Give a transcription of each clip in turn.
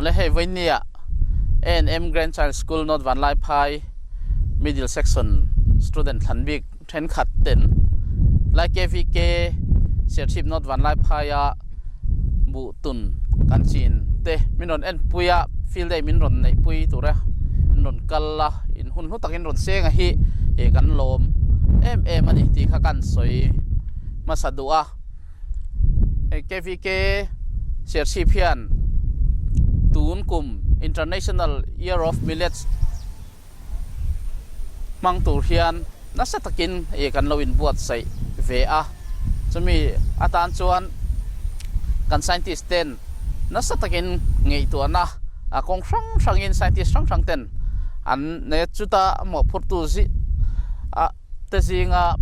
Awle hei vawinia A&M Grand Child School North Vanlaiphai Middle Section student thlan bik thenkhat ten lai KVK Serchhip North Vanlaiphaia buh tun kan chin te min rawn en pui a field day min rawn neih pui tur a in rawn kal a in hun hlu takin rawn seng a hi ih kan lawm em em a ni tih kha kan sawi hmasa duh a hei KVK Serchhip hian tun kum International Year of Millets hmang tur hian nasa takin ih kan lo inbuatsaih ve a, chumi atan chuan kan scientist ten nasa takin ngaihtuahna a kawng hrang hrangin scientist hrang hrang ten an nei a, chuta mawhphurtu zi a te zinga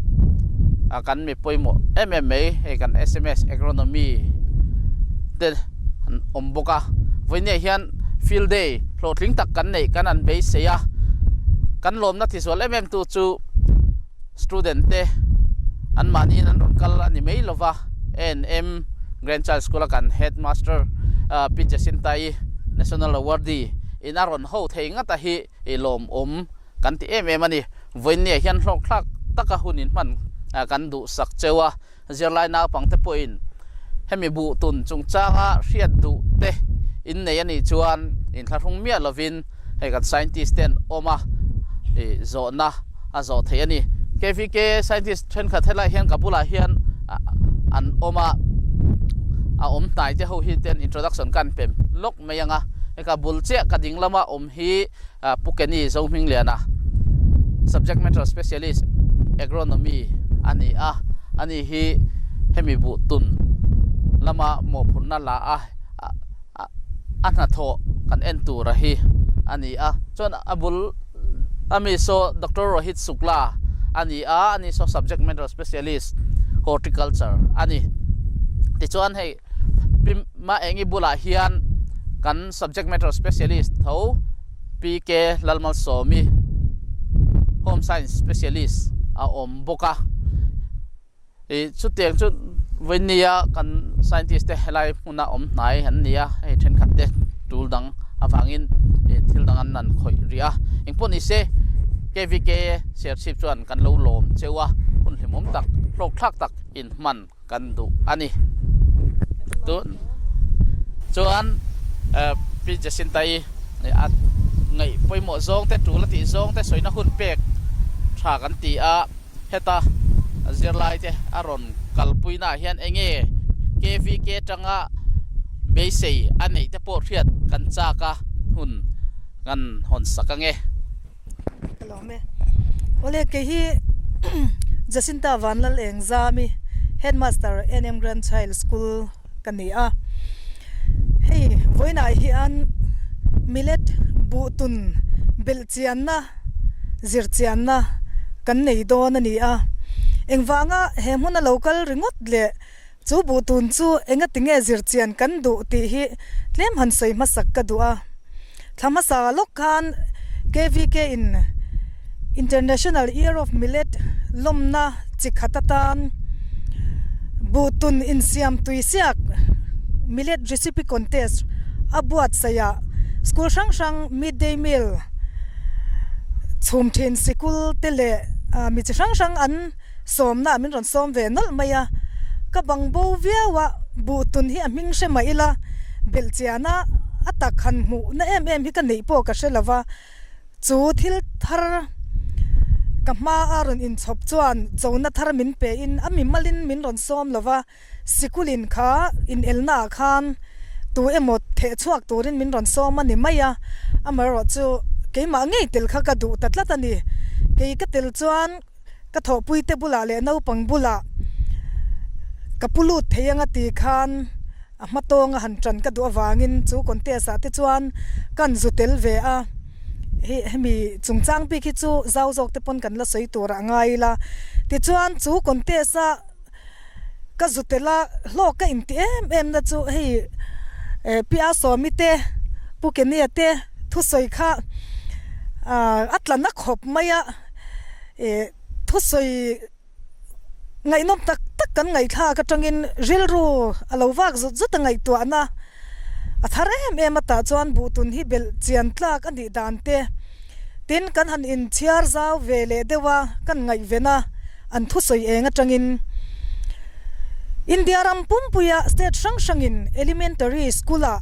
kan mi pawimawh em em mai hei kan sms agronomy te an awm bawk a vawinia hian field day hlawhtling tak kan neih kan an beisei a kan lawmna tizual em em tu chu student te an mahniin an rawn kal a ni mai lova A&M Grand Child School a kan headmaster Pi Jacinta-i National Awardee in a rawn ho thei ngata hi i lawmawm Kan ti em em a ni. Vawiinniah hian hlawkthlak taka hun inhman kan duhsak cheu a, zirlai naupangte pawhin hemi buh tun chungchanga hriat duh te in nei a nih chuan inthlahrung miah lovin hei kan scientist te an awm a, ih zawhna a zawh theih a ni. KVK scientist thenkhat helaiah hian ka bulah hian an awm a, a awm hnai te ho hi ten introduction ka an pe lawk mai ang a, heka bul chiah ka ding lama awm hi Pu Kenny Zohmingliana, Subject Matter Specialist, Agronomy a ni a, ani hi hemi buh tun lama mawhphurhna la a a hnathawh kan en tura hi a ni a. Chuan a bul ami saw Doctor Rohit Sukla a ni a, ani saw Subject Matter Specialist, Horticulture a ni. Tichuan hei Pi Maengi bulah hian kan Subject Matter Specialist tho PK Lalmalsawmi, Home Science Specialist a awm bawk a. Ih chutiang chu vawinia kan scientist te helai hmuna awm hnai an ni a, hei thenkhat te tul dang avangin ih thil dang an nan khawih rih a. Engpawh ni se KVK Serchhip chuan kan lo lawm cheu a, hun hlimawm tak hlawkthlak tak inhman kan duh a ni. Tun chuan Pi Jacinta-i a ngaih pawimawh zawng te, tul a tih zawng te sawina hun pek tha kan ti a, heta zirlai te a rawn kalpuinaah hian eng nge KVK atanga beisei a neih te pawh hriat kan chak a hun kan hawn sak ang e. Ka lawm e. Awle kei hi Jacinta Vanlal Engzami Headmaster NM Grand Child School ka ni a. Hei vawiinah hian millet buhtun belh chianna zir chianna kan nei dawn a ni a. Engvanga he hmuna lo kal ringawt leh chu buhtun chu engatinge zir chian kan duh tih hi tlem han sawi hmasak ka duh a. Thla hmasa lawk khan KVK in International Year of Millet lawmna chi khat atan buhtun insiam tui siak Millet Recipe Contest a buatsaih ah school hrang hrang midday meal chhum thin sikul te leh mi chi hrang hrang an sawmna ah min rawn sawm ve nawlh mai a, ka bang bo viau a, buhtun hi a hming hre mah ila belhchiana a tak han hmuh na em em hi ka neih pawh ka hre lo va, chu thil thar ka hma a rawn inchhawp chuan chona thar min pe in a mi malin min rawn sawm lo va, sikulin kha inelna ah khan tu emaw theh chhuak turin min rawn sawm a ni mai a, amaherawhchu keimah ngei tel kha ka duh ta tlat a ni, kei ka tel chuan. Ka thawhpuite bulah leh naupang bulah ka pu lut thei anga ti khan a hma tawnga han tan ka duh avangin chu contest ah te chuan kan zu tel ve a, hei hemi chungchang bik hi chu zau zawk te pawn kan la sawi tur ah ngai ila tichuan chu contest a ka zu tel a hlawk ka inti em em na chu hei Pi Asawmi te Pu Kenia te thusawi kha a tla na khawp mai a. Ih thusawi ngaihnawm tak tak kan ngaihthlak atangin rilru a lo vak zut zut a ngaihtuahna A thar em em a tah chuan buhtun hi belh chian tlak a nih dan te tin kan han inchhiar zau ve leh deuh a kan ngaihven a, an thusawi eng atangin India ram pumpuia state hrang hrangin elementary school ah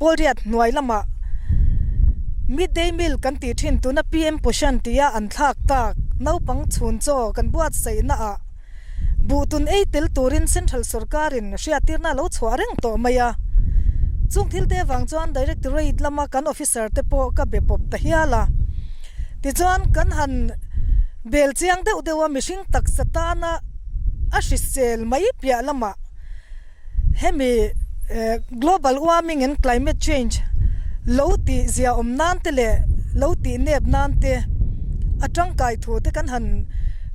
Pawlriat hnuai lamah Midday Meal kan tih thin tuna PM Poshan tia an thlak tak naupang chhun chaw kan buatsaihna ah buhtun ei tel turin Central sorkarin hriattirna a lo chhuah reng tawh mai a. Chung thil te vang chuan Directorate lama kan officer te pawh ka be pawp ta hial a. Tichuan kan han bel chiang deuh deuh a mihring taksa tana a hrisel mai piah lamah Hemi global warming and climate change lo tih zia awm nan te leh lo tih nep nan te a tangkai thu te kan han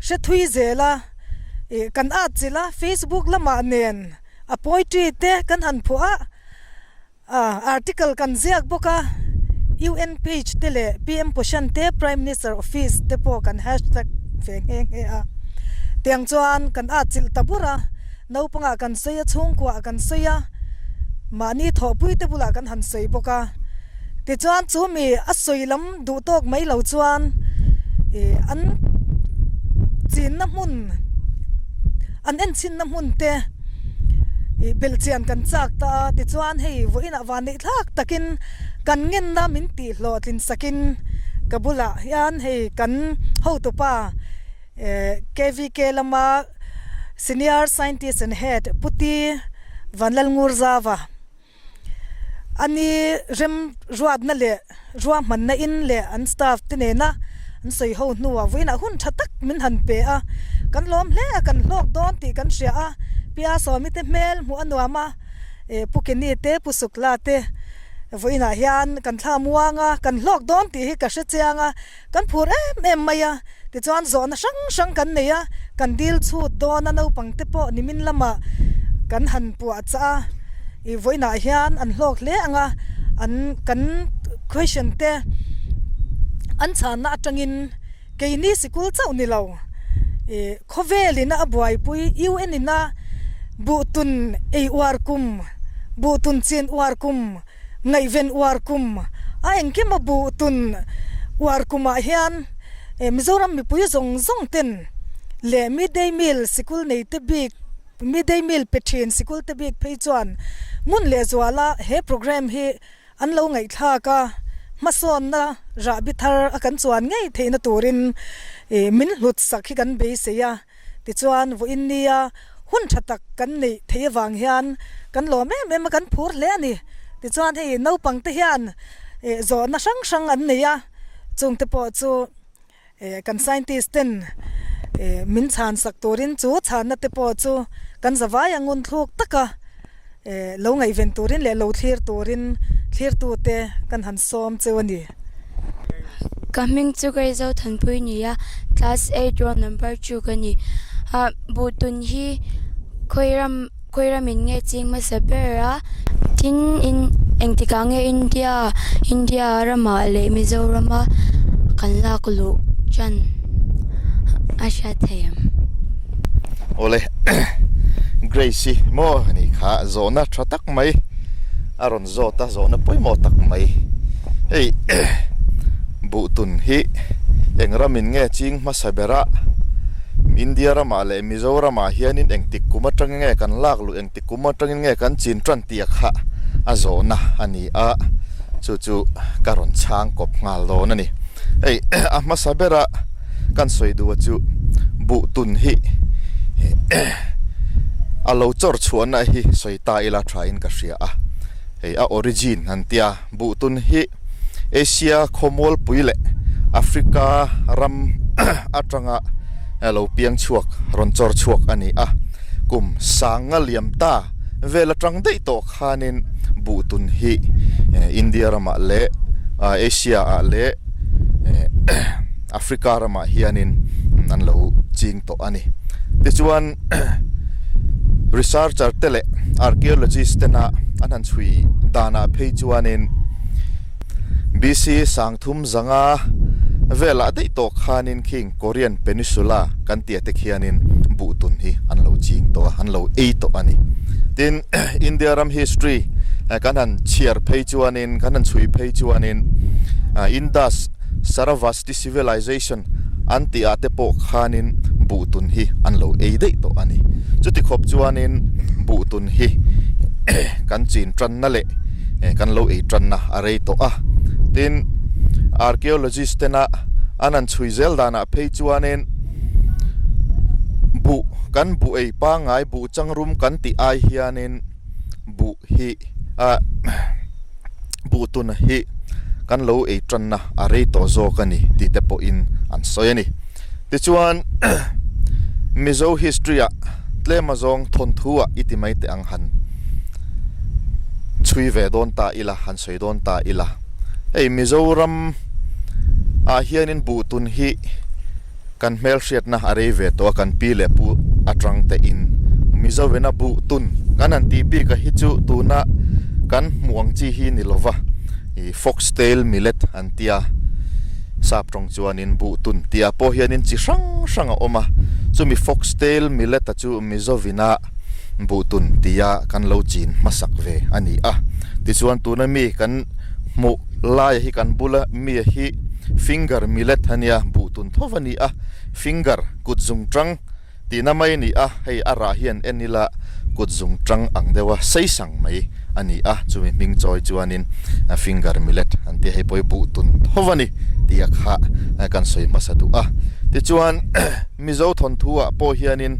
hre thui zel a, ih kan at chilh a Facebook lamah nen a poetry te kan han phuah a. Article kan ziak bawk a, UN page te leh PM Poshan te Prime Minister Office te pawh kan hashtag ve nghe nghe a. Tiang chuan kan atchilh ta bur a, naupangah kan sawi a, chhungkuaah kan sawi a, mahni thawhpui te bulah kan han sawi bawk a. Tichuan chu mi a sawi lam duh tawk mai lo chuan ih an chinna hmun, an enchhinna hmun te, Ih belhchian kan chak ta a, tichuan hei vawiinah van neih thlak takin kan ngenna min tih hlawhtlin sakin ka bulah hian hei kan hotupa eh KVK lama Senior Scientist and Head Puti Vanlalngurzava A ni rem ruatna leh ruahmanna in leh an staff te nena an sawi ho hnuah vawiinah hun tha tak min han pe a, kan lawm hle a, kan hlawk dawn tih kan hria a, Pia Sawmi te hmel hmuh a nuam a, eh Pu Kenny te Pu Sukla te vawiinah hian kan thla muang a, kan hlawk dawn tih hi ka hre chiang a, Kan phur em em mai a, tichuan zawhna hrang hrang kan nei a, kan dil chhut dawn a naupang te pawh nimin lamah kan han puah chah a, ih vawiinah hian an hlawk hle ang a, an kan question te an chhanna atangin keini sikul chauh ni lo, ih khawvel ina a buaipui UN ina buhtun ei uar kum, buhtun chin uar kum. Ngaihven uar kum a engkim a buh tun uar kumah hian Mizoram mipui zawng zawng ten leh midday meal sikul nei te bik midday meal pe thin sikul te bik phei chuan ngun leh zuala he programme hi an lo ngaihthlak a, hmasawnna rahbi thar a kan chuan ngei theihna turin min hlut sak hi kan beisei a. Tichuan, vawiin nia hun tha tak kan neih theih avang hian kan lawm em em a, kan phur hle a ni. Tichuan hei naupang te hian zawhna hrang hrang an nei a, chungte pawh chu kan scientist ten min chhan sak turin chu chhanna te pawh chu kan zavai a ngunthluk taka lo ngaihven turin leh lo thlir turin thlirtute kan han sawm cheu a ni. Ka hming chu Keizo Thanpui ni a, class eight roll number two ka ni. Ah Buhtun hi khawi ram khawi ramin nge ching hmasa ber a, tin in engtikah nge India India ramah leh Mizorama kan lak luh tan a hriat thei ang. Awle Grace i maw ni kha zawhna tha tak mai a rawn zawt a zawhna pawimawh tak mai hei buhtun hi eng ramin nge ching hmasa bera India ramah leh Mizoramah hianin engtik kum atangin nge kan lak luh engtik kum atangin nge kan chin tan tih kha a zawhna a ni a chu chu ka rawn chhang kawp nghal dawn a ni hei a hmasa bera. Kan sawi duh a chu buhtun hi a lo chawr chhuahna hi sawi ta ila tha in ka hria a, hei a origin an tia buhtun hi Asia khawmualpui leh Africa ram atanga lo piang chhuak rawn chawr chhuak a ni a, kum sanga liam ta vel atang daih tawh khanin buhtun hi India ramah leh Asia ah leh Africa ramah hianin an lo ching tawh a ni. Tichuan researcher te leh archaeologist tena an han chhui danah phei chuanin BC sangthum zanga velah daih tawh khanin khing Korean Peninsula kan tih te khianin buhtun hi an lo ching tawh a, an lo ei tawh a ni. Tin, India ram history Kan han chhiar phei chuanin, kan han chhui phei chuanin Indus Saravasti Civilization an tih ah te pawh khanin buhtun hi an lo ei daih tawh a ni. Chuti khawp chuanin buhtun hi kan chin tanna leh kan lo ei tanna a rei tawh a. Tin, archaeologist tena an han chhui zel danah phei chuanin buh kan buh ei pangngai buh changrum kan tih ai hianin buh hi ah buh tuna hi kan lo ei tanna a rei tawh zawk a ni tih te pawhin an sawi a ni. Tichuan Mizo history ah tlem azawng thawnthu ah i ti mai teh ang han chhui ve dawn ta ila han sawi dawn ta ila hei Mizoram ah hianin buh tun hi Kan hmelhriatna a rei ve tawh a, kan pi leh pu atang te in Mizovena buh tun kan han tih bik a hi chu tuna kan hmuh ang chi hi ni lova ih foxtail millet an tia sap tawng chuanin buh tun tih ah pawh hianin chi hrang hrang a awm a, chumi foxtail millet a chu Mizovina buh tun tia kan lo chin hmasak ve a ni a, tichuan tuna mi kan hmuh Laia hi kan bula mi hi finger millet a nia, buh tun tho a ni a, finger kut zung tang tihna mai a ni a, hei a rah hian en ila kut zung tang ang deuha sei sang mai a ni a, chumi hming chawi chuanin finger millet an tia, hei pawh hi buh tun tho a ni tih a kha kan sawi hmasa duh a. Tichuan Mizo thawnthu ah pawh hianin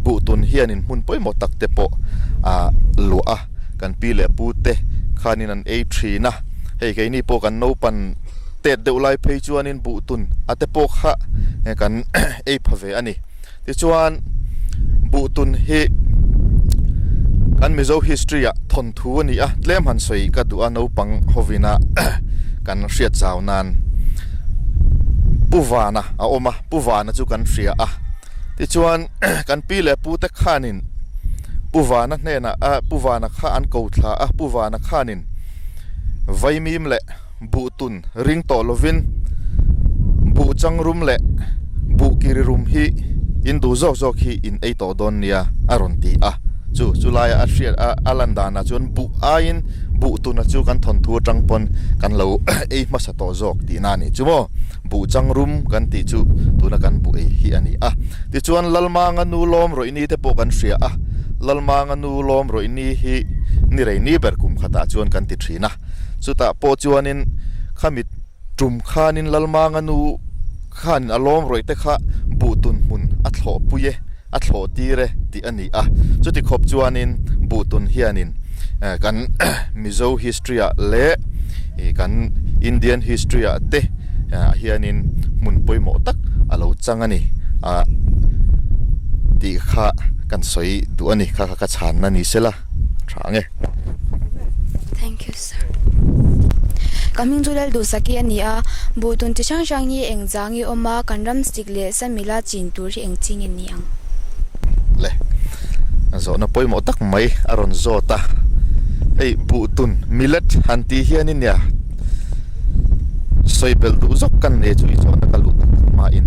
buh tun hianin hmun pawimawh tak te pawh a luah a. Kan pi leh pu te khanin an ei thin a, hei keini pawh kan naupan tet deuh lai phei chuanin buh tun a te pawh kha kan ei pha ve a ni. Tichuan buh tun hi kan Mizo history ah thawnthu a ni a, tlem han sawi ka duh a naupang hovina kan hriat zau nan Pu Vana a awm a, Pu Vana chu kan hria a, tichuan kan pi leh pu te khanin Pu Vana hnenah a Pu Vana kha an ko thla a, Pu Vana khanin vaimim leh buhtun ring tawh lovin buh changrum leh buh kirirum hi in duh zawk zawk hi in ei tawh dawn nia a rawn ti a, chu chu laia a hriat a a lan danah chuan buh aiin buhtuna chu kan thawnthu atang pawn kan lo ei hmasa tawh zawk tihna a nih chu maw. Buh changrum kan tih chu tuna kan buh ei hi a ni a. Tichuan Lalmanga nu lawm rawih ni te pawh kan hria a, Lalmanga nu lawm rawih ni hi ni rei ni ber kum khatah chuan kan ti thin a. Chutah pawh chuanin khami tum khanin Lalmanga nu khanin a lawm rawih te kha buh tun hmun a thlawh pui e, a thlawh tir e tih a ni a. Chuti khawp chuanin buh tun hianin kan Mizo history ah leh kan Indian history ah te hianin hmun pawimawh tak a lo chang a ni a tih kha kan sawi duh a ni kha kha ka chhanna ni sela tha ang e. Thank you sir. Ka hming chu Lalduhsaki a ni a, buh tun chi hrang hrang hi eng zang i awm a, kan ram sik leh Samila chin tur hi eng chi nge ni ang? Le, zawhna pawimawh tak mai a rawn zawt a, hei buh tun millet han tih hianin nia sawi belh duh zawk kan nei chu i zawhna ka luh tak tak hmain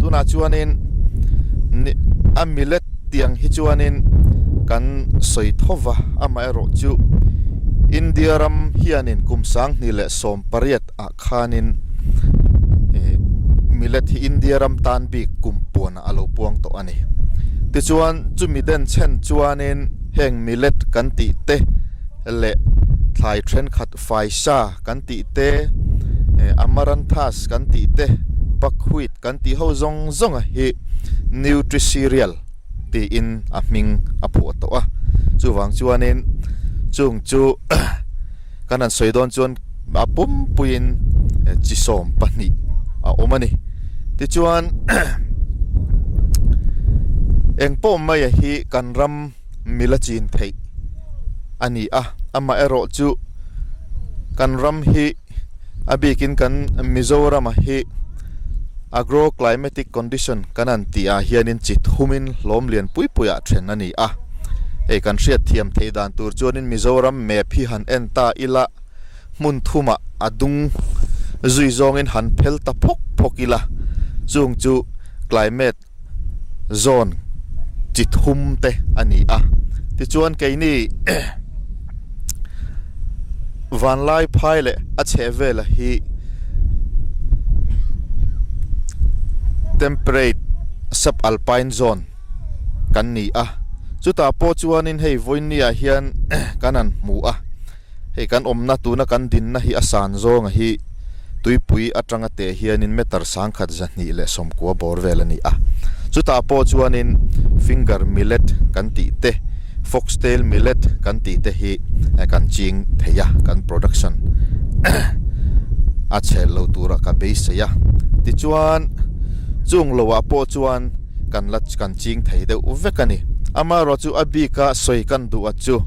tunah chuanin a millet tiang hi chuanin kan sawi tho va amaherawh chu India ram hianin kum 2018 ah khanin ih millet hi India ram tan bik kum puanah a lo puang tawh a ni. Tichuan chumi den chhen chuanin heng millet kan tih te leh thlai thenkhat faisa kan tih te eh amaranthus kan tih te buckwheat kan tih ho zawng zawng a hi nutri-cereal tiin a hming a phuah tawh a chuvang chuanin chung chu kan han sawi dawn chuan a pumpuiin chi 12 a awm a ni tichuan engpawh mai a hi kan ram mila chin theih a ni a amaherawh chu kan ram hi a bikin kan Mizoram a hi agro climatic condition kan han tih ah hianin chi thumin hlawm lian pui pui ah then a ni a hei kan hriat thiam theih dan tur chuanin Mizoram map hi han en ta ila hmun thumah a dung zui zawngin han phel ta phawk phawk ila chung chu climate zone chi thum te a ni a. Tichuan keini vanlai phai leh a chhehvela hi temperate sub alpine zone kan ni a, chutah pawh chuanin hei vawinia hian kan han hmu a. Hei kan awmna tuna kan dinna hi a san zawnga hi tuipui atanga teh hianin meter sangkhat 290 bawr vel a ni a. Chutah pawh chuanin finger millet kan tih te, foxtail millet kan tih te hi kan ching thei a, kan production a chhel lo tura ka beisei a. Tichuan chung loah pawh chuan kan la kan ching thei deuh vek a ni. Amaherawhchu a bika sawi kan duh a chu.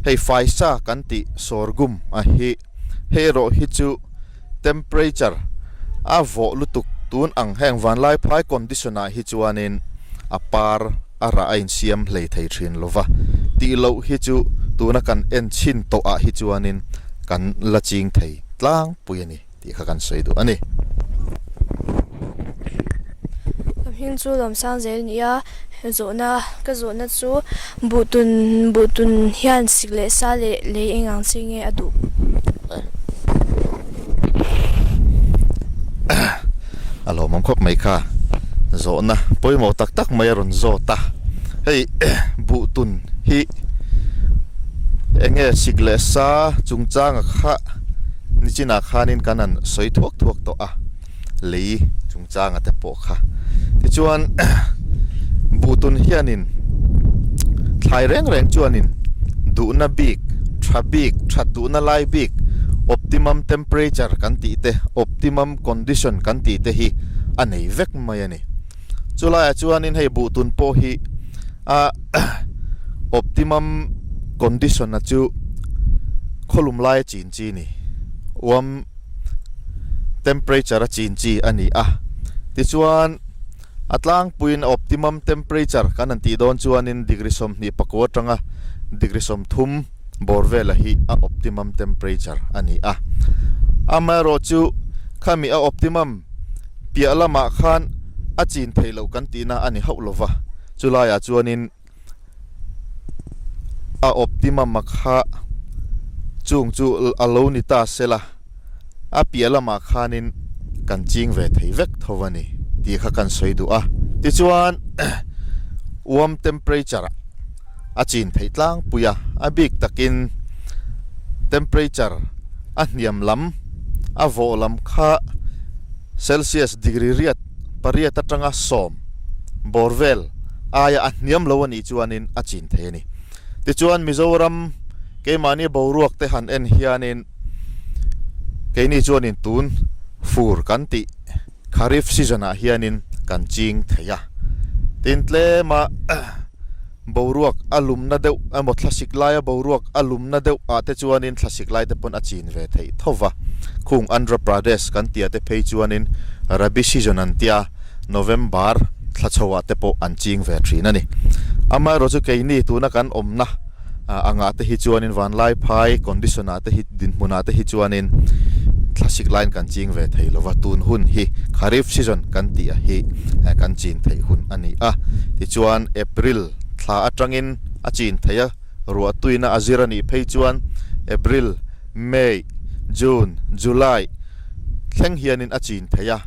Hei faisa kan tih sorghum a hi hei erawh hi chu temperature a vawh lutuk tun ang heng vanlai phai condition ah hi chuanin a par a rah a insiam hlei thei thin lo va tih loh hi chu tuna kan en chhin tawh ah hi chuanin kan la ching thei tlangpui a ni. tih kha kan sawi duh a ni. Ka hming chu Lawmsang zel ni a, zawhna ka zawhna chu buhtun buhtun hian sik leh sa leh lei eng ang chi nge a duh? A lawmawm khawp mai kha, zawhna pawimawh tak tak mai a rawn zawt a, hei buhtun hi eng nge sik leh sa chungchanga kha Nichinah khanin kan han sawi thuak thuak tawh a, lei chungchanga te pawh kha. Tichuan buhtun hianin thlai reng reng chuanin duhna bik, tha bik, that duhna lai bik, optimum temperature kan tih te, optimum condition kan tih te hi a nei vek mai a ni. Chulaiah chuanin hei buhtun pawh hi a optimum condition a chu khawlum laia chin chi a ni warm temperature a chin chi a ni a tichuan a tlangpuiin optimum temperature kan han tih dawn chuanin degree 24 atanga degree 30 bawr vela hi a optimum temperature a ni a amaherawhchu khami a optimum piah lamah khan a chin theih loh kan tihna a ni hauh lo va, chulaiah chuanin a optimum a kha chung chu a lo ni ta sela a piah lamah khanin kan ching ve thei vek tho a ni tih kha kan sawi duh a. Tichuan warm temperature ah a chin theih tlangpui a, a bik takin temperature a hniam lam a vawh lam kha Celsius degree riat pariat atanga sawm bawr vel aia a hniam lo a nih chuanin a chin thei a ni. Tichuan Mizoram keimahni boruak te han en hianin keini chuanin tun fur kan tih Kharif season ah hianin kan ching thei a. Tin tlema boruak a lumna deuh emaw thlasik laia boruak a lumna deuh ah te chuanin thlasik lai te pawn a chin ve theih tho va. Khung Andhra Pradesh kan tia te phei chuanin Rabi season an tia November thla chho ah te pawh an ching ve thin a ni. Amaherawhchu keini tuna kan awmna angah te hi chuanin vanlai phai condition ah te hi dinhmun ah te hi chuanin thlasik laiin kan ching ve thei lova tun hun hi kharif season kan tih a hi kan chin theih hun a ni a tichuan April thla atangin a chin theih a ruah tuina a zir a nih phei chuan April May June July thleng hianin a chin theih a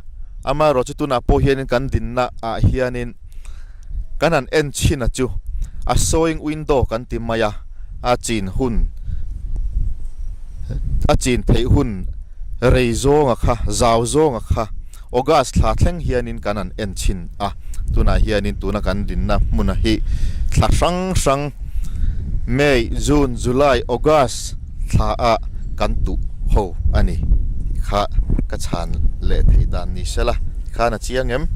amaherawhchu tunah pawh hianin kan dinna ah hianin. Kan han en chhin a chu a sawing window kan ti mai a, a chin hun a chin theih hun rei zawnga kha zau zawnga kha August thla thleng hianin kan han en chhin a, tunah hianin tuna kan dinna hmuna hi thla hrang hrang May, June, July, August thla ah kan tuh ho a ni tih kha ka chhan leh theih dan ni se la tikhan a chiang em?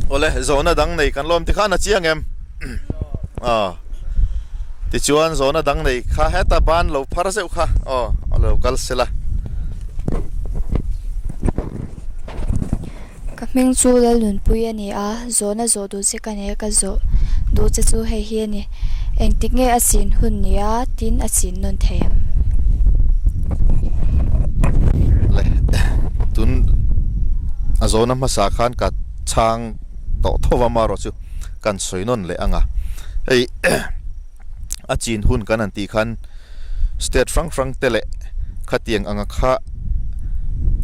Awle zawhna dang nei kan lawm tikhan a chiang em? Aw tichuan zawhna dang nei kha heta ban lo phar zeuh kha aw a lo kal se la. Ka hming chu Lalnunpui a ni a, zawhna zawh duh che ka nei a, ka zawh duh che chu hei hi a ni. Engtik nge a chin hun ni a, tin a chin nawn thei em? Le, tun a zawhna hmasa khan ka chhang tawh tho va amaherawhchu kan sawi nawn leh ang a hei a chin hun kan han tih khan state hrang hrang te leh khatiang anga kha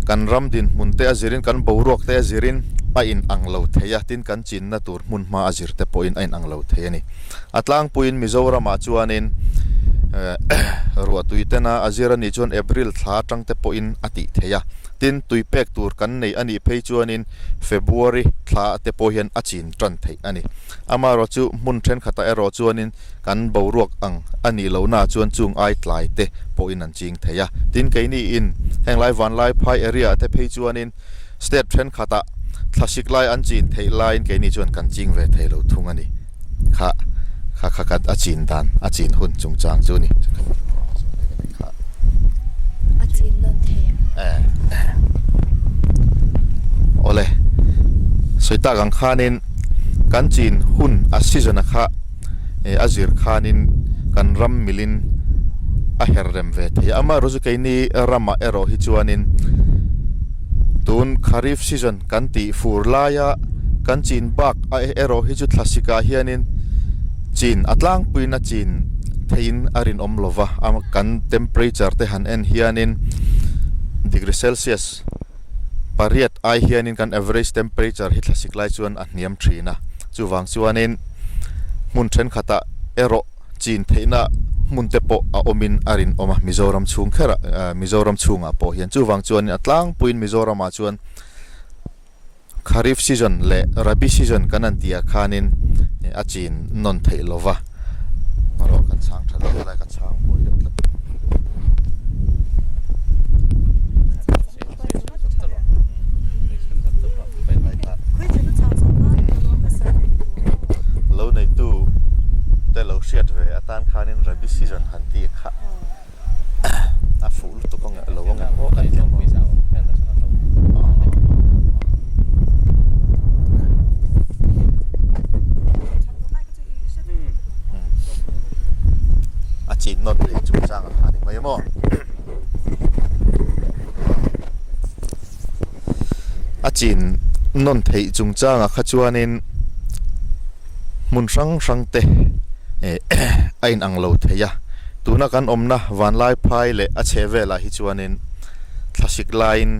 kan ram dinhmun te a zirin kan boruak te a zirin a in ang lo thei a tin kan chinna tur hmun hma a zir te pawhin a in ang lo thei a ni a tlangpuiin Mizoramah chuanin eh ruahtui tena a zir a nih chuan April thla atang te pawhin a tih theih a tin tui pek tur kan nei a nih phei chuanin February thla te pawh hian a chin tan theih a ni. Amaherawhchu hmun thenkhatah erawh chuanin kan boruak ang a nih lohnaah chuan chung ai tlai te pawhin an ching thei a. Tin, keiniin henglai Vanlai phai area ah te phei chuanin state thenkhatah thlasik lai an chin theih laiin keini chuan kan ching ve thei lo thung a ni. Kha kha kha kha a chin dan a chin hun chungchang chu a ni. A chin nawn thei em? Awle, sawi tak ang khanin kan chin hun a season a kha a zir khanin kan ram milin a her rem ve thei a. Amaherawh chu keini ramah erawh hi chuanin tun kharif season kan tih fur laia kan chin bak erawh hi chu thlasik ah hianin chin a tlangpuiin a chin theiin a rinawm lo va, a kan temperature te han en hianin degree celsius pariat ai hianin kan average temperature hi thlasik lai chuan a hniam thin a, chuvang chuanin hmun thenkhatah erawh chin theihna hmun te pawh a awmin a rinawm a, Mizoram chhung kherah Mizoram chhungah pawh hian chuvang chuanin a tlangpuiin Mizoramah chuan. Kharif season leh Rabi season kan han tih ah khanin a chin nawn theih lo va, erawh kan chhang tha lo helai ka chhang buai deuh tlat. Lo neitu te lo hriat ve atan khanin Rabi season han tih kha. a fuh lutuk ang lo ang em aw kan ti ang a chin nawn leh chungchang a kha ni mai maw a chin nawn theih chungchang ah kha chuanin hmun hrang hrang te eh a inang lo thei a tuna kan awmna vanlai phai leh a chheh velah hi chuanin thlasik laiin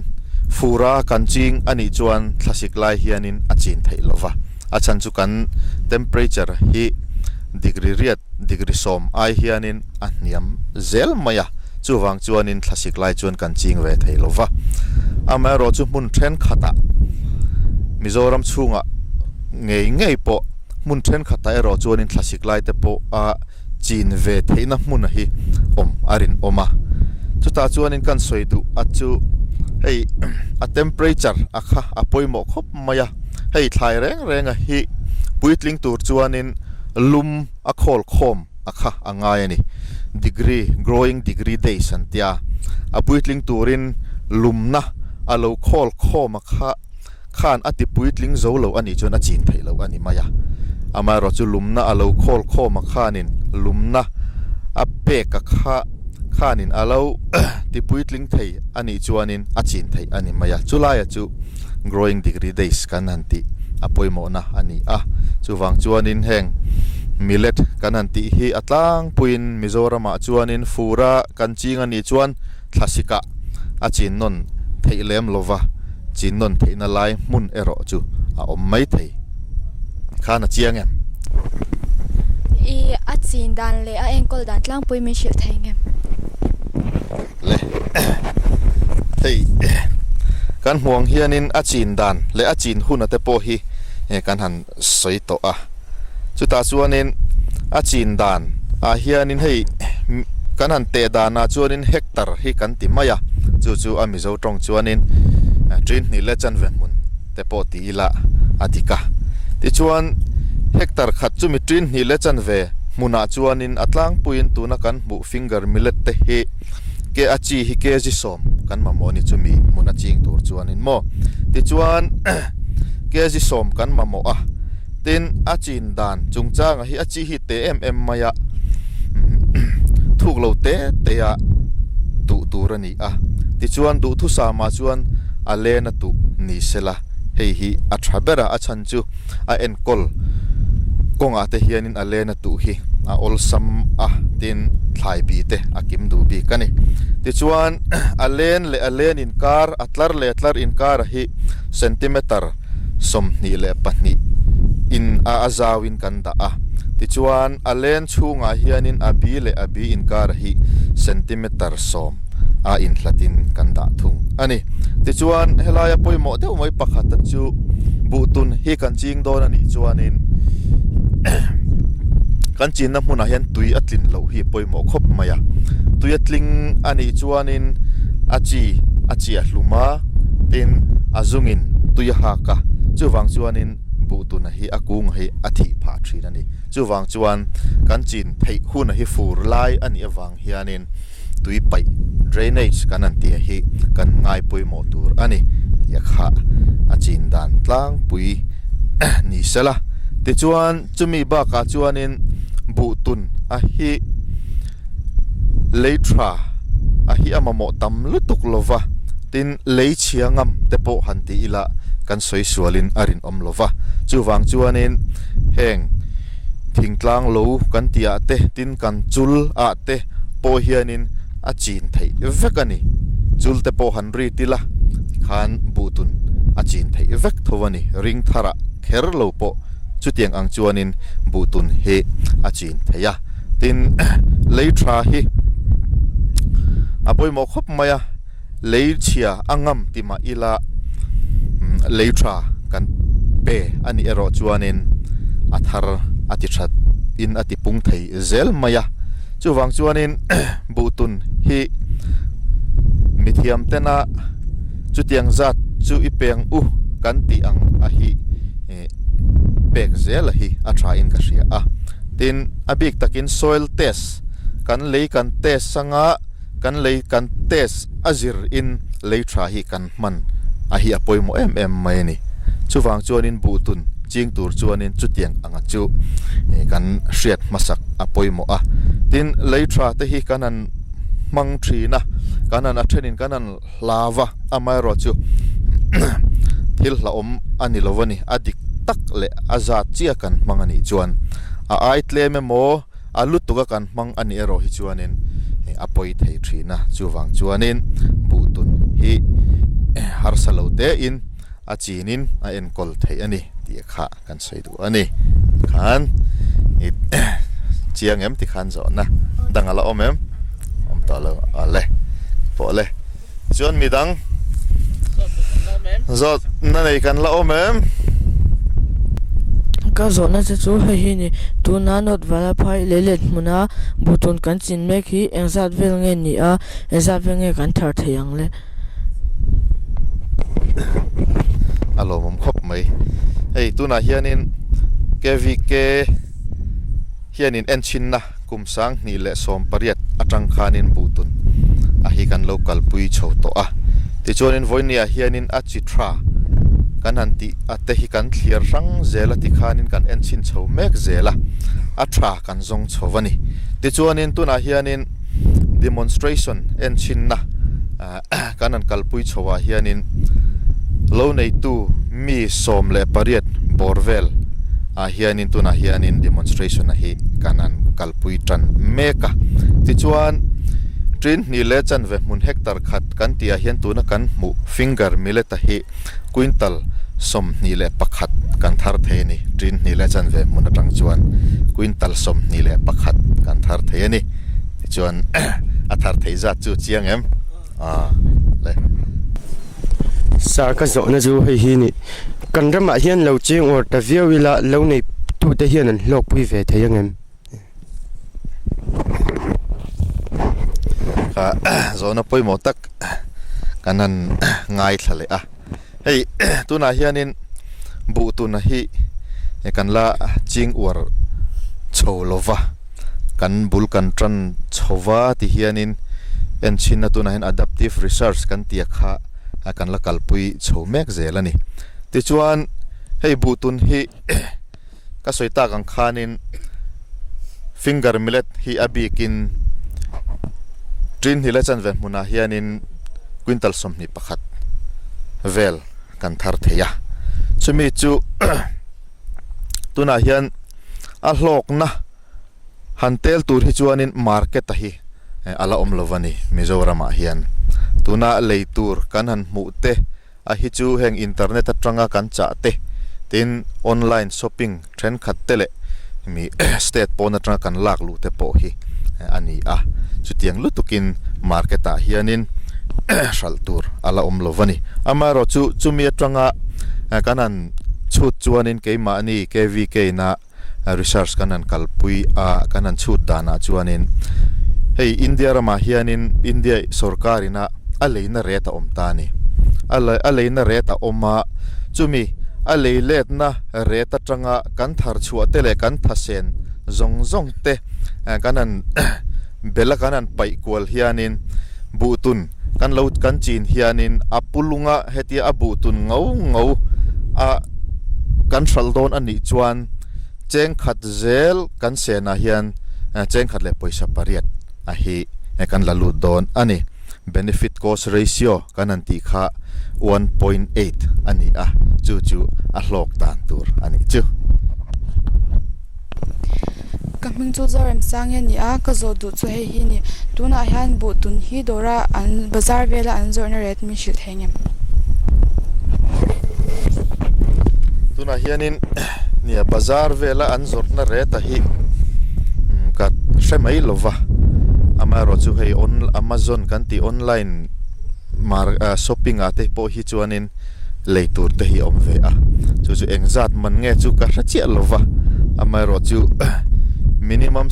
fura kan ching a nih chuan thlasik lai hianin a chin theih lo va a chhan chu kan temperature hi degree riat degree sawm ai hianin a hniam zel mai a chuvang chuanin thlasik lai chuan kan ching ve thei lo va amaherawh chu hmun thenkhatah Mizoram chhungah ngei ngei pawh hmun thenkhatah erawh chuanin thlasik lai te pawh a chin ve theihna hmun hi awm a rinawm a chutah chuanin kan sawi duh a chu hei a temperature a kha a pawimawh khawp mai a hei thlai reng reng a hi puitling tur chuanin lum a khawl khawm a kha a ngai a ni. Degree, growing degree days an tia. A puitling turin lumna a lo khawl khawm a kha khan a ti puitling zo lo a nih chuan a chin theih loh a ni mai a. Amaherawh chu lumna a lo khawl khawm a khanin lumna a pek a kha khanin a lo ti puitling thei a nih chuanin a chin theih a ni mai a. Chulaia chu Growing Degree Days kan han tih a pawimawhna a ni a. Chuvang chuanin heng millet kan han tih hi a tlangpuiin Mizoramah chuanin fura kan ching a nih chuan thlasikah a chin nawn theih lem lova, chin nawn theihna lai hmun erawh chu a awm mai thei. Khan a chiang em? I a chin dan leh a enkawl dan tlangpui min hrilh thei ngem? Le hei kan hmuh ang hianin a chin dan leh a chin hun ate pawh hi kan han sawi tawh a chutah chuanin a chin dan ah hianin hei kan han teh danah chuanin hectare hi kan ti mai a chu chu a mizo tawng chuanin ṭin hnih leh chanve hmun te pawh ti ila a dik a. Tichuan, hectare khat chumi ṭin hnih leh chanve hmunah chuanin a tlangpuiin tuna kan hmuh finger millet te hi ke a chi hi kg sawm kan mamawh a ni chumi hmun a ching tur chuanin maw. Tichuan, kg sawm kan mamawh a, tin a chin dan chungchanga hi a chi hi te em em mai a, thuk lo te te a duh tur a ni a. Tichuan, duhthusama chuan a len a tuh ni se la. Hei hi a tha ber a, a chhan chu a enkawl kawngah te hianin a len a tuh hi a awlsam a tin thlai bi te a kim duh bik a ni. Tichuan a len leh a len inkar a tlar leh a tlar inkar hi centimeter 22 in a a zauin kan dah a. Tichuan a len chhungah hianin a bi leh a bi inkar hi centimeter 10 a inhlatin kan dah thung a ni. Tichuan helaia pawimawh deuh mai pakhat chu buhtun hi kan ching dawn a nih chuanin kan chinna hmunah hian tui a tlin loh hi a pawimawh khawp mai a, tui a tling a nih chuanin a chi a chiah hlum a tin a zungin tui a hak a chuvang chuanin buhtun hi a kung hi a thih phah thin a ni. Chuvang chuan kan chin theih hun hi fur lai a nih avang hianin. tui paih drainage kan han tih hi kan ngai pawimawh tur a ni tih a kha a chin dan tlangpui ni sela. Tichuan chumi bakah chuanin buhtun a hi lei tha a hi a mamawh tam lutuk lova tin lei chhia ngam te pawh han ti ila kan sawi sualin a rinawm lova chuvang chuanin heng thingtlang lo kan tih ah te tin kan chul ah te pawh hianin a chin theih vek a ni. Chul te pawh han rit ila tikhan buhtun a chin theih vek tho a ni. Ring tharah kher lo pawh chutiang ang chuanin buhtun hi a chin theih a. Tin, lei tha hi a pawimawh khawp mai a. Lei chhia a ngam ti mah ila lei tha kan pe a nih erawh chuanin a thar a ti that in a ti pung thei zel mai a. Chuvang chuanin buhtun hi mithiam tena chutiang zat chu i peng u kan tih ang a hi pek zel a hi a tha in ka hria a. Tin, a bik takin soil test kan lei kan test anga. Kan lei kan test a zir in lei tha hi kan hman a hi a pawimawh em em mai a ni. Chuvang chuanin buhtun ching tur chuanin chutiang anga chu kan hriat hmasak a pawimawh a. Tin, lei tha te hi kan han hmang thin a, kan han a thenin kan han hlau a, amaherawh chu thil hlauhawm a ni lo a ni. A dik tak leh a zat chiah kan hmang a nih chuan a ai tlem emaw, A lutuk a kan hmang a nih erawh hi chuanin a pawi thei thin a, chuvang chuanin buhtun hi harsa lo tein a chinin a enkawl theih a ni tih kha kan sawi duh a ni. Tikhan i chiang em tikhan zawhna dang a la awm em? Awm tawh lo awle pawh le. Chuan midang zawhna nei kan la awm em? Ka zawhna che chu hei hi ni, tuna North Vanlaiphai leilet hmuna buhtun kan chin mek hi engzat vel nge ni a, engzat vel nge kan thar thei ang le? A lawmawm khawp mai. Hei tunah hianin KVK hianin enchhinna kum 2018 atang khanin buhtun a hi kan lo kalpui chho tawh a. Tichuanin vawinia hianin a chi tha kan han tih a te hi kan thliar hrang zel a tikhanin kan en chhin chho mek zel a, a tha kan zawng chho a ni. Tichuanin tunah hianin demonstration en chhinna Kan han kalpui chhoah hianin lo neitu mi 18 bawr vel ah hianin tunah hianin demonstration a hi kan han kalpui tan mek a. Tichuan tin hnih leh chanve hmun hectare khat kan tihah hian tuna kan hmuh finger millet a hi quintal 21 kan thar thei a ni. Tin hnih leh chanve hmun atang chuan quintal 21 kan thar thei a ni. Tichuan a thar theih zat chu chiang em? Aaa le. Sir ka zawhna chu hei hi ni. Kan ramah hian lo cheng awr ta viau ila lo nei tute hian an hlawkpui ve thei ang em? Kha zawhna pawimawh tak kan han ngaithla leh a. Hei tunah hianin buh tuna hi kan la ching uar chho lo va, kan bul kan tan chho va ti hianin enchhinna tunah hian adaptive research kan tih kha kan la kalpui chho mek zel a ni. Tichuan hei buh tun hi Ka sawi tak ang khanin finger millet hi a bikin tin hnih leh chanve hmunah hianin quintal 21 vel kan thar thei a. Chumi chu tunah hian a hlawkna han tel tur hi chuanin market a hi a la awm lo a ni Mizoramah hian. Tuna lei tur kan han hmuh te a hi chu heng internet atanga kan chah te tin online shopping thenkhat te leh mi state pawn atanga kan lak luh te pawh hi a ni a, chutiang lutukin market ah hianin hralh tur a la awm lo a ni. Amaherawhchu chumi atanga kan han chhut chuanin keimahni KVK na research kan han kalpui a, kan han chhut danah chuanin hei India ramah hianin India sorkar ina a leina rate a awm ta a ni. A leina rate a awm a, chumi a lei letna rate atanga kan thar chhuah te leh kan thasen zawng zawng te kan han bel a kan han paih kual hianin buhtun kan lo kan chin hianin a pulunga hetia a buhtun ngau ngau a kan hralh dawn a nih chuan cheng khat zel kan senah hian cheng khat leh pawisa pariat a hi kan la lut dawn a ni. Benefit cost ratio kan han tih kha 1.8 a ni a, chu chu a hlawk dan tur a nih chu. Ka hming chu Zoremsang a ni a, ka zawh duh chu hei hi a ni. Tunah hian buhtun hi dawra an bazar vela an zawrhna rate min hrilh thei ngem? Tunah hianin nia bazar vela an zawrhna rate a hi ka hre mai lo va, amaherawhchu hei Amazon kan tih online mar ah shopping ah te pawh hi chuanin lei tur te hi a awm ve a, chu chu engzat man nge chu ka hre chiah lo va, amaherawhchu minimum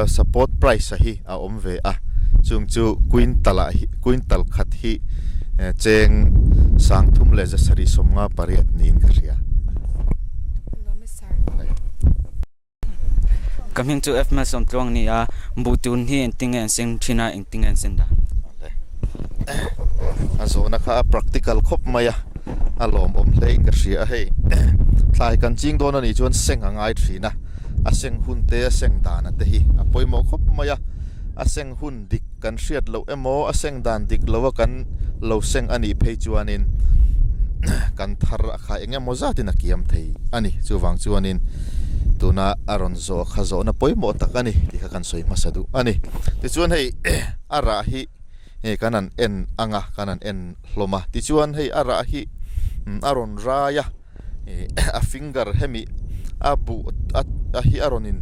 support price a hi a awm ve a, chung chu quintal ah hi quintal khat hi cheng 30 leh 758 niin ka hria. Ka hming chu F Malsawmtluang a ni a, buhtun hi engtin nge an seng thin a, engtin nge an sen dan? A zawhna kha a practical khawp mai a, a lawmawm hle in ka hria a hei thlai kan ching dawn a nih chuan seng a ngai thin a, a seng hun te a seng dan a te hi a pawimawh khawp mai a, a seng hun dik kan hriat loh emaw a seng dan dik lo a kan lo seng a nih phei chuanin kan thar a kha eng emaw zatin a kiam thei a ni. Chuvang chuanin tuna a rawn zawh kha zawhna pawimawh tak a ni tih kha kan sawi hmasa duh a ni. Tichuan hei a rah hi hei kan han en ang a, kan han en hlawm a. Tichuan hei a rah hi a rawn rai a. a finger hemi a buh a hi a rawn in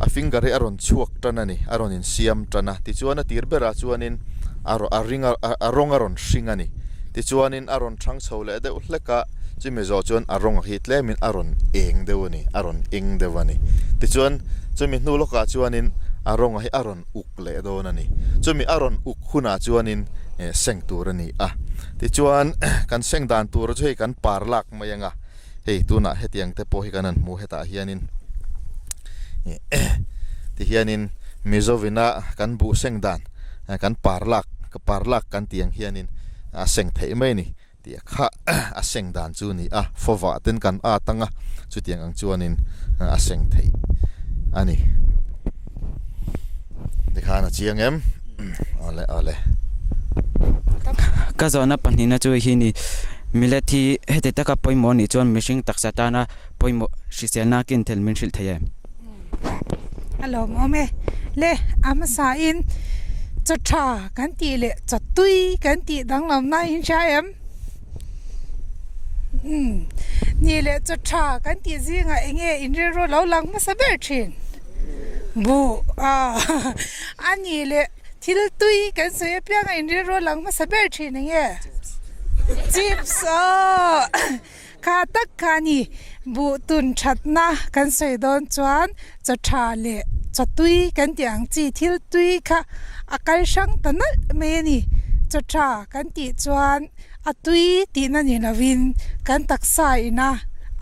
a finger hi a rawn chhuak tan a ni a rawn in siam tan a tichuan a tir berah chuanin a a ring a a rawng a rawn hring a ni tichuanin a rawn thang chho leh deuh hlek a chumi zawh chuan a rawng hi tlemin a rawn eng deuh a ni a rawn eng deuh a ni tichuan chumi hnu lawkah chuanin a rawng hi a rawn uk leh dawn a ni chumi a rawn uk hunah chuanin seng tur a ni a. Tichuan kan seng dan tur chu hei kan par lak mai ang a, hei tunah hetiang te pawh hi kan han hmu hetah hianin tihianin Mizovina kan buh seng dan kan par lak par lak kan tih ang hianin a seng theih mai a ni tih kha a seng dan chu a ni a, fawvah ten kan at ang a chutiang ang chuanin a seng theih a ni. Tikhan a chiang em? Awle awle. Ka zawhna pahnihna chu hi ni, Millet hi heti taka pawimawh anih chuan mihring taksa tana pawimawh hriselna kin thel min hrilh thei em? A lawmawm e. Le, a hmasain chaw tha kan tih leh chaw tui kan tih danglamna in hria em? Umm, ni leh chaw tha kan tih zingah eng nge in rilru lo lang hmasa ber thin? Buh a a ni leh thil tui kan sawi apiang a in rilru lang hmasa ber thin eng nge? Chips aw kha tak kha a ni buh tun thatna kan sawi dawn chuan chaw tha leh chaw tui kan tih ang chi thil tui kha a kal hrang ta nalh mai a ni chaw tha kan tih chuan A tui tihna ni lovin kan taksa ina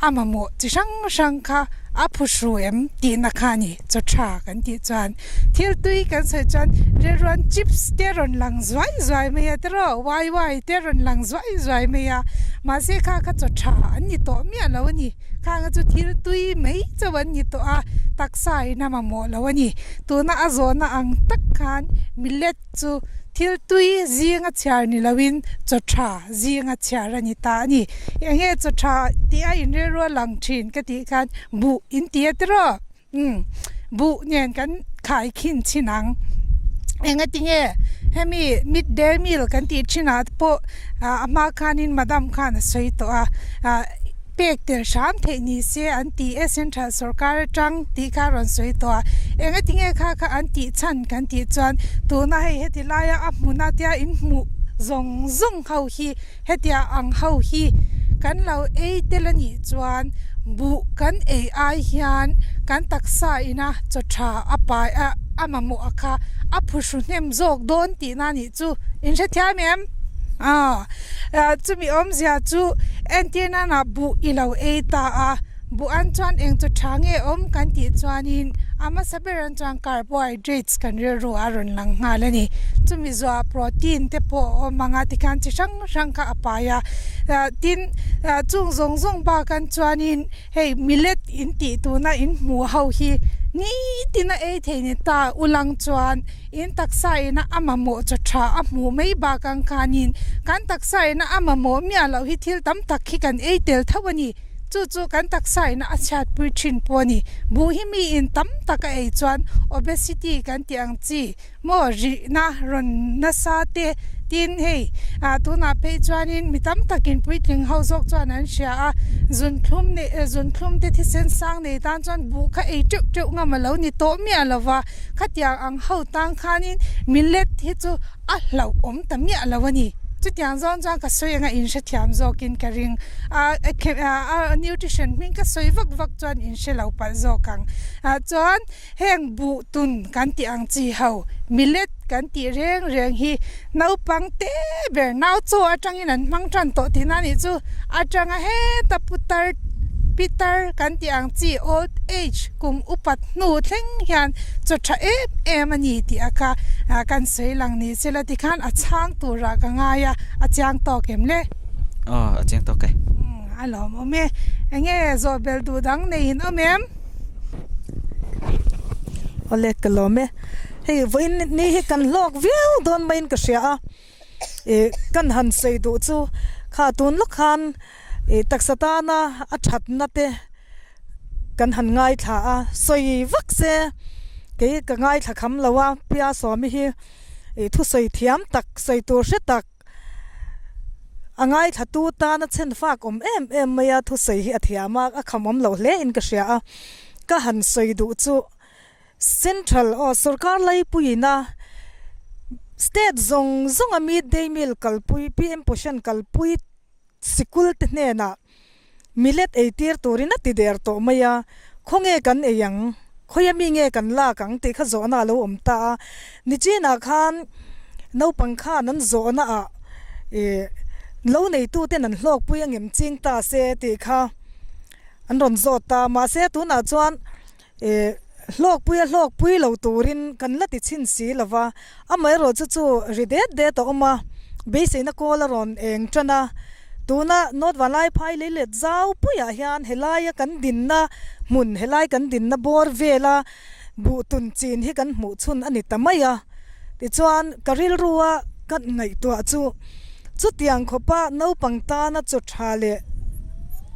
a mamawh chi hrang hrang kha a phuhru em tihna kha a ni. Chaw tha kan tih chuan thil tui kan sawi chuan rilruan chips te rawn lang zuai zuai mai a tiraw wai wai te rawn lang zuai zuai mai a mahse kha kha chaw tha an ni tawh miah lo a ni. Khanga chu thil tui mai chauh an ni tawh a, taksa in a mamawh lo a ni. Tuna a zawhna ang tak khan millet chu thil tui zinga chhiar ni loin chaw tha zinga chhiar a ni ta a ni. Enge chaw tha tih a inrilru a lang thin ka tih khan buh in ti a tiraw? Umm buh nen kan khai khin chin ang. Engatinge hemi mid day meal kan tih thinah te pawh a hma khanin madam khan a sawi tawh a, ah pek tel hram theih ni se an ti e central sorkar atang tih kha a rawn sawi tawh a. Engatinge kha kha an tih chhan kan tih chuan tuna hei heti laia a hmuna tia inhmuh zawng zawng ho hi Hetia ang ho hi kan lo ei tel a nih chuan buh kan ei ai hian kan taksa ina chaw tha a pai a, a mamawh a kha a phuhru hnem zawk dawn tihna a nih chu. In hrethiam em? Aw, chumi awmzia chu entir nana buh i lo ei ta a. Buh an chuan eng chu tha nge awm kan tih chuanin a hmasa ber an chuan carbohydrates kan rilru a rawn lang nghal a ni. Chumi zuah protein te pawh a awm ang a tikhian chi hrang hrang kha a pai a. Tin, chung zawng zawng bak an chuanin hei millet in tih tuna in hmuh ho hi nitin a ei thei ni ta ulang chuan In taksa ina a mamawh chaw tha a hmuh mai bak ang khanin kan taksa ina a mamawh miah loh hi thil tam tak hi kan ei tel tho a ni. Chu chu kan taksa ina a chhiatpui thin pawh a ni. Buh hi mi in tam tak a ei chuan obesity kan tih ang chi maw rihna rawn nasa te tin hei ah tunah phei chuanin mi tam takin puitling ho zawk chuan an hria a, zunthlum nei zunthlum te thisen sang nei tan chuan buh kha ei teuh teuh ngam a lo ni tawh miah lova. Khatiang ang ho tang khanin millet hi chu a hlauh awm ta miah lo a ni. Chutiang zawng chuan ka sawi anga inhrethiam zawkin ka ring. A nutrition hming ka sawi vak vak chuan inhre lo palh zawk ang. Chuan heng buh tun kan tih ang chi ho millet kan tih reng reng hi naupang te ber nau chaw atangin an hmang tan tawh tihna a nih chu. Atanga heta putar pitar kan tih ang chi old age Kum upat hnu thleng hian chaw tha em em a ni tih a kha kan sawi lang ni sela tikhan a chhang turah ka ngai a, a chiang tawk em le? Aw, a chiang tawk e. Umm, a lawmawm e. Enge zawh bel duh dang neiin awm em? Awle, ka lawm e. Hei, vawiin ni hi kan hlawk viau dawn maiin ka hria a. Ih, kan han sawi duh chu kha tun lawk khan ih taksa tana a thatna te kan han ngaithla a, sawi vak se kei ka ngaithla kham lo a, Pia Sawmi hi ih thusawi thiam tak, sawi tur hre tak, a ngaithla tu tana chhen fak awm em em mai a, thusawi hi a thiam a, a kham awm loh hle in ka hria a, ka han sawi duh chu. Central aw sorkar laipuiina state zawng zawnga mid day meal kalpui PM Poshan kalpui sikul te hnenah millet ei tir turin a ti der tawh mai a, khawnge kan ei ang, khawia mi nge kan lak ang tih kha zawhna a lo awm ta a, nichinah khan naupang khan an zawhna ah ih lo neitu ten an hlawkpui a ngem ching ta se tih kha an rawn zawt ta, mahse tunah chuan. Ih, hlawkpui a hlawkpui lo turin kan la ti chhin si lo va, amaherawh chu chu ri det det a awm a, beiseina kawl a rawn eng tan a, tuna North Vanlaiphai lei let zau puiah hian helaia kan dinna hmun, helai kan dinna bawr vela buh tun chin hi kan hmuh chhun a ni ta mai a, tichuan ka rilrua ka ngaihtuah chu chutiang khawpa naupang tana chaw tha leh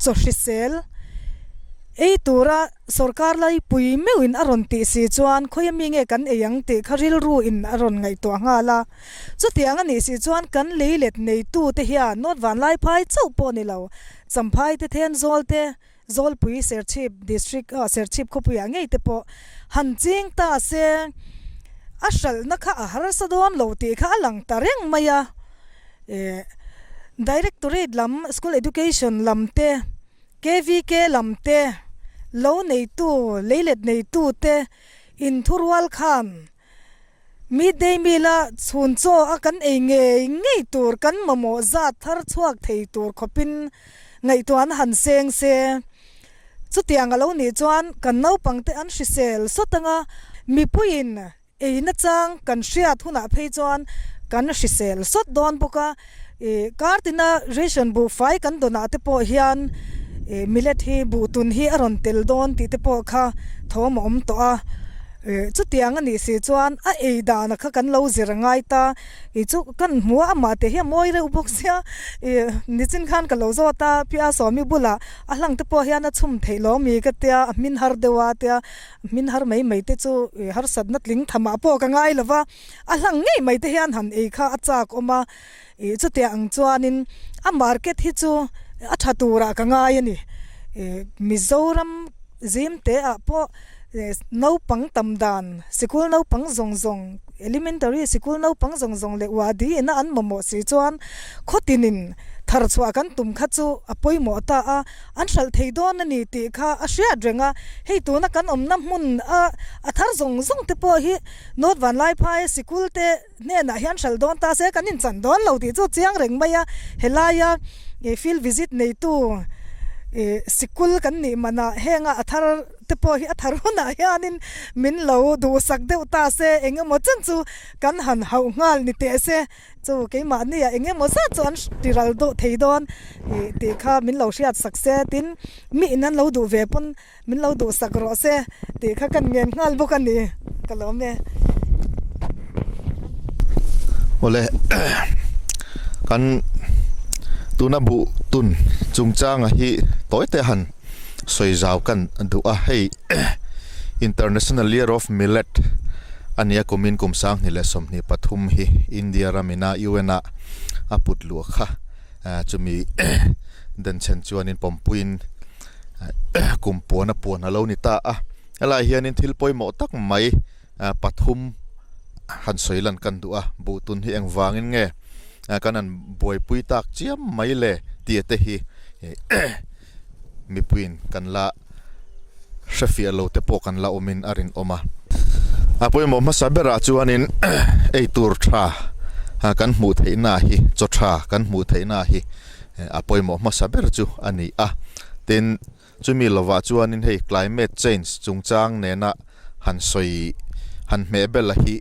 chaw hrisel ei tura Sorkar laipui meuhin a rawn tih si chuan khawia mi nge kan ei ang tih kha rilru in a rawn ngaihtuah nghal a. Chutiang a nih si chuan kan lei let neitu te hian North Vanlaiphai chauh pawh ni lo, Champhai te Thenzawl te, Zawlpui Serchhip District ah Serchhip khawpuiah ngei te pawh han ching ta se a hralhna kha a harsa dawn lo tih kha a lang ta reng mai a. Directorate lam School Education lam te. KVK lam te, lo neitu, leilet neitu te inthurual khan midday meal a chhun chaw a kan ei ngei ngei tur kan mamawh zat thar chhuak thei tur khawpin ngaihtuahna han seng se. Chutiang a lo nih chuan kan naupangte an hrisel sawt anga mipuiin Ei nachang kan hriat hunah phei chuan kan hrisel sawt dawn bawk a, ih kar tina ration buhfai kan dawnah te pawh hian ih millet hi buhtun hi a rawn tel dawn tih te pawh kha thawm a awm tawh a, ih chutiang a nih si chuan a ei dan kha kan lo zir a ngai ta, ih chu kan hmu a amah te hi a mawi reuh bawk sia, ih nichin khan ka lo zawt a Pi Asawmi bulah a hlang te pawh hian a chhum theih lo mi ka tia a hmin har deuh a tia hmin har mai mai te chu ih harsatna tling thamah pawh ka ngai lo va, a hlang ngei mai te hian han ei kha a chak awm a. Ih chutiang ang chuanin a market hi chu a tha turah ka ngai a ni. Ih Mizoram zim te ah pawh naupang tam dan sikul naupang zawng zawng elementary sikul naupang zawng zawng leh uadi ina an mamawh si chuan khawtinin thar chhuah kan tum kha chu a pawimawh ta a, an hralh thei dawn a ni tih kha a hriat reng a. Hei tuna kan awmna hmun a a thar zawng zawng te pawh hi North Vanlaiphai sikul te Hnenah hian hralh dawn ta se kan inchan dawn lo tih chu chiang reng mai a, helaia field visit neitu sikul kan nih manah henga a thar te pawh hi a thar hunah hianin min lo duhsak deuh ta se eng emaw chen chu kan han hauh nghal ni teh se, chu keimahniah eng emaw zat chu an tiral deuh thei dawn tih kha min lo hriat sak se tin mi in an lo duh ve pawn Min lo duhsak rawh se tih kha kan ngen nghal bawk a ni, ka lawm e. Awle kan tuna buh tun chungchanga hi tawi te han sawi zau kan duh a, hei International Year of Millet a nia kumin kum 2023 hi India ramina UN ah a put luah kha chumi denchhen chuanin pawmpuiin kum puan a puan a lo ni ta a helaiah hianin thil pawimawh tak mai pathum han sawi lan kan duh a buh tun hi engvangin nge kan han buaipui tak chiam mai le tih te hi mipuiin kan la hrefiah lo te pawh kan la awmin a rinawm a a pawimawh hmasa berah chuanin eitur tha kan hmuh theihna hi chaw tha kan hmuh theihna hi. A pawimawh hmasa ber chu a ni a, tin chumi lovah chuanin hei climate change chungchang nena han sawi han hmeh bel a hi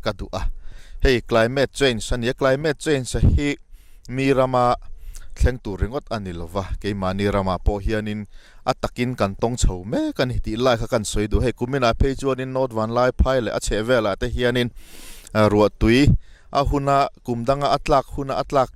ka duh a, hei climate change a ni a, climate change hi mi rama thleng tur ringawt a ni lova, keimahni ramah pawh hianin a takin kan tawng chho mek a ni tih lai kha kan sawi duh, hei kuminah phei chuanin North Vanlaiphai leh a chhehvelah te hianin ruahtui A huna kum danga a tlak huna a tlak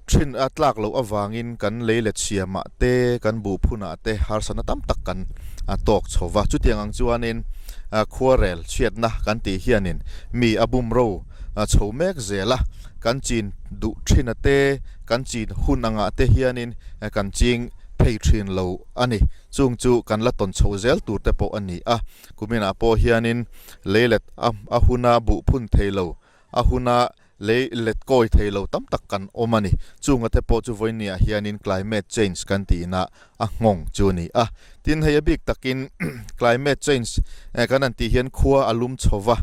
thin a tlak loh avangin kan lei let siamah te kan buh phunah te harsatna tam tak kan a tawk chho va. Chutiang ang chuanin khuarel chhiatna kan tih hianin mi a bumro chho mek zel a, kan chin duh thina te kan chin hun angah te hianin kan ching phei thin lo a ni. Chung chu kan la tawn chho zel tur te pawh a ni a. Kuminah pawh hianin lei let a huna buh phun thei lo, a huna lei let kawi thei lo tam tak kan awm a ni. Chunga te pawh chu vawinia hianin climate change kan tihna a nghawng chu a ni a. Tin, hei a bik takin climate change kan han tih hian khua a lum chho va,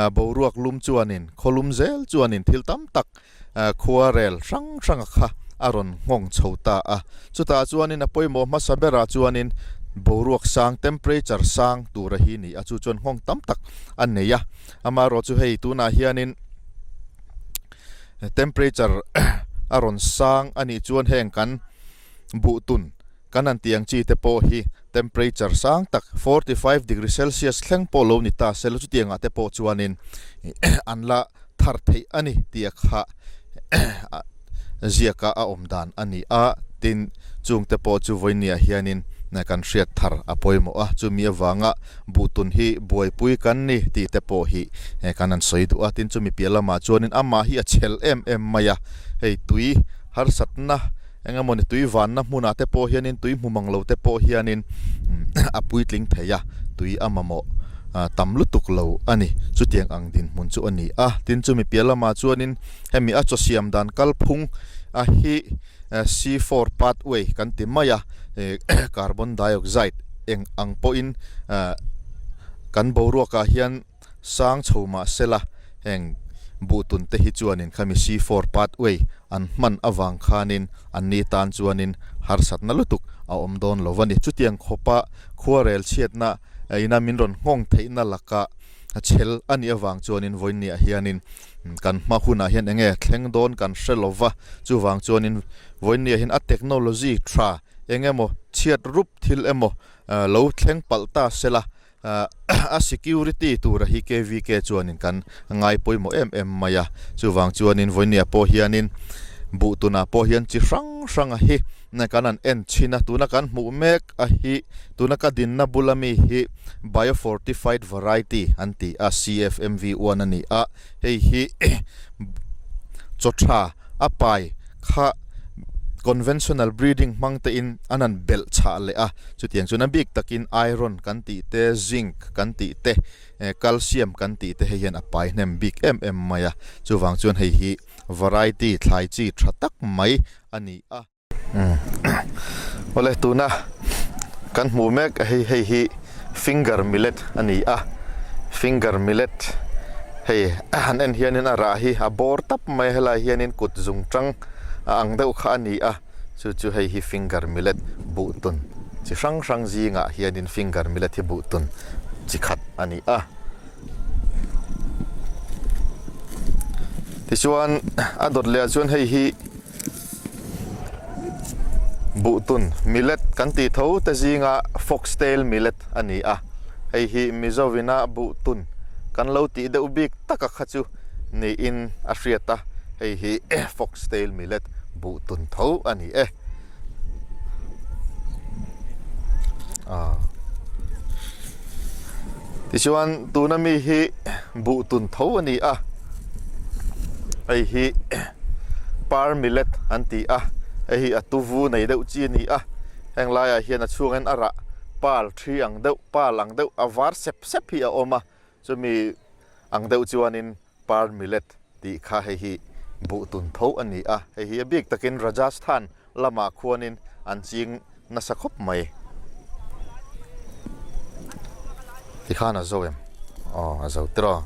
boruak lum chuanin, khaw lum zel chuanin thil tam tak Khua rel hrang hranga kha a rawn nghawng chho ta a. Chutah chuanin a pawimawh hmasa berah chuanin boruak sang, temperature sang tura hi ni a, chu chuan nghawng tam tak a nei a. Amaherawh chu hei tunah hianin temperature a rawn sang a nih chuan heng kan buhtun Kan han tih ang chi te pawh hi temperature sang tak 45 degree celsius thleng pawh lo ni ta se la chutiangah te pawh chuanin an la thar theih a ni tih a kha ziaka a awm dan a ni a, tin chung te pawh chu vawinia hianin kan hriat thar a pawimawh a, chumi avanga buhtun hi buaipui kan ni tih te pawh hi kan han sawi duh a, tin chumi piah lamah chuanin amah hi a chhel em em mai a, hei tui harsatna Eng emawni tui vanna hmunah te pawh hianin tui hmu mang lo te pawh hianin a puitling thei a, tui a mamawh tam lutuk lo a ni. Chutiang ang dinhmun chu a ni a. Tin chumi piah lamah chuanin hemi a chaw siam dan kalphung a hi C4 pathway kan ti mai a, carbon dioxide eng ang pawhin kan boruakah hian Sang chho mah sela, heng buhtun te hi chuanin khami C4 pathway an hman avang khanin anni tan chuanin harsatna lutuk a awm dawn lo a ni. Chutiang khawpa khuarel chhiatna ina min rawn nghawng theihna laka chhel a nih avang chuanin vawiinniah hianin kan hma hunah hian enge thleng dawn kan hre lo va, chuvang chuanin vawiinniah hian a technology tha. eng emaw chhiat rup thil emaw lo thleng palh ta sela a security tura hi KVK chuanin kan ngai pawimawh em em mai a, chuvang chuanin vawinia pawh hianin buh tunah pawh hian chi hrang hrang a hi kan han en thin a, tuna kan hmuh mek a hi tuna ka dinna bula mi hi biofortified variety an ti a CFMV one a ni a, hei hi chaw tha a pai kha conventional breeding hmang te in an han belh chhah leh a chutiang chuan a bik takin iron kan tih te zinc kan tih te eh calcium kan tih te hei hian a pai hnem bik em em mai a chuvang chuan hei hi variety thlai chi tha tak mai a ni a. Awle tuna kan hmuh mek hei hei hi finger millet a ni a finger millet hei han en hianin a rah hi a bawr tap mai a helai hianin kut zung tang a ang deuh kha a ni a chu chu hei hi finger millet buh tun chi hrang hrang zingah hianin finger millet hi buh tun chi khat a ni a. Tichuan a dawt leh ah chuan hei hi. Buhtun millet kan tih tho te zinga foxtail millet a ni a, hei hi Mizovina buhtun kan lo tih deuh bik taka kha chu niin a hriat a, hei hi foxtail millet buhtun tho a ni e. Tichuan tuna mi hi buhtun tho a ni a, hei hi par millet an ti a, hei hi a tuvu nei deuh chi a ni a, heng laiah hian a chhungin a rah pal thi ang deuh pal ang deuh a var sep sep hi a awm a, chumi ang deuh chuanin par millet tih kha hei hi buhtun tho a ni a, hei hi a bik takin Rajasthan lamah khuanin an ching nasa khawp mai. Tikhan a zo em? Aw a zo tiraw.